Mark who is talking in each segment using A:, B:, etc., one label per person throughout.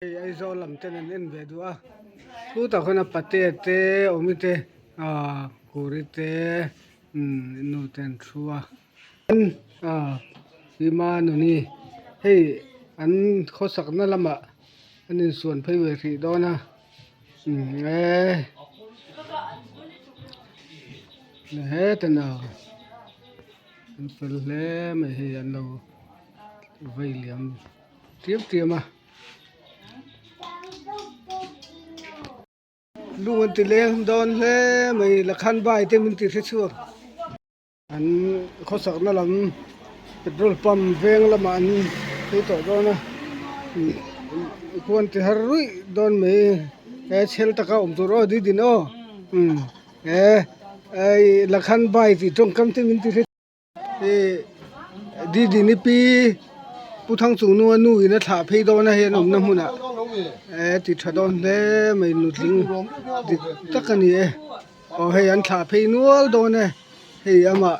A: Hei Aizawl lam ten an en ve duh a chutah khuan a patea te awmi te ahh kuri te umm nu te an thu a ahh Hima nuni hei an khawsakna lamah an insuan phei ve hrih dawn a umm eee heta nau an fel hle mai hei an lo vei liam tiam tiam a. Lung an ti leng dawn hle mai Lakhan bai te min ti hre chhuak. An khawsakna lam petrol pump veng lamah an phei tawh dawn a khuan ti har ruih dawn mai he chhel taka awm tur aw didin aw umm he Lakhan bai tih tawngkam te min ti hre. Ih Didini pi Pu Thangchungnunga nu in a thlah phei dawn a hei an awmna hmunah eh ti tha dawn hle mai nutling dik tak a ni e aw hei an thlah phei nual dawn e hei amah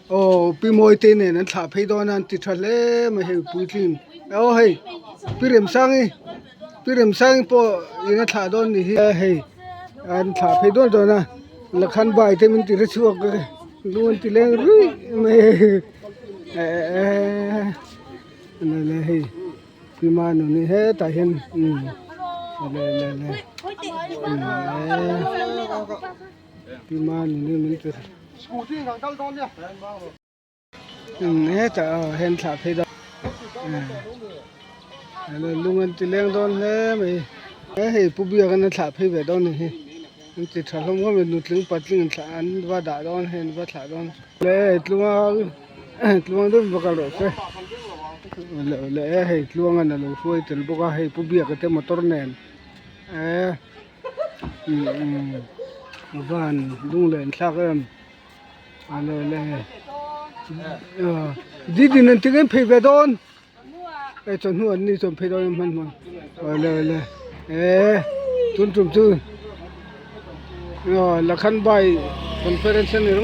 A: aw Pi Mawite nen an thlah phei dawn a an ti tha hle mai hei puitling aw hei Pi Remsangi Pi Remsangi pawh in a thlah dawn ni hi hei an thlah phei dawn dawn a Lakhan bai te min ti hre chhuak e lung an ti leng ruih mai eh le le hei Pi Manuni hetah hian umm le le le umm Pi Manuni min ti hetah aw hen thlah phei dawn lung an ti leng dawn hle mai he hei pu biak an a thlah phei ve dawn a ni hi an ti tha hlawm hlawm a nutling patling an thlah an va dah dawn hei an va thlah dawn le tluang tluang deuh in va kal rawh se le hei tluang an alo hruai tel bawk a hei pu biak te motor nen eh umm van lung leh an thlak em. Didin an tingin phei ve dawn e chawhnu an ni chuan phei dawn em hmanhmawh awle awle e tun tum chu aw Lakhan bai conference a ni ringawt.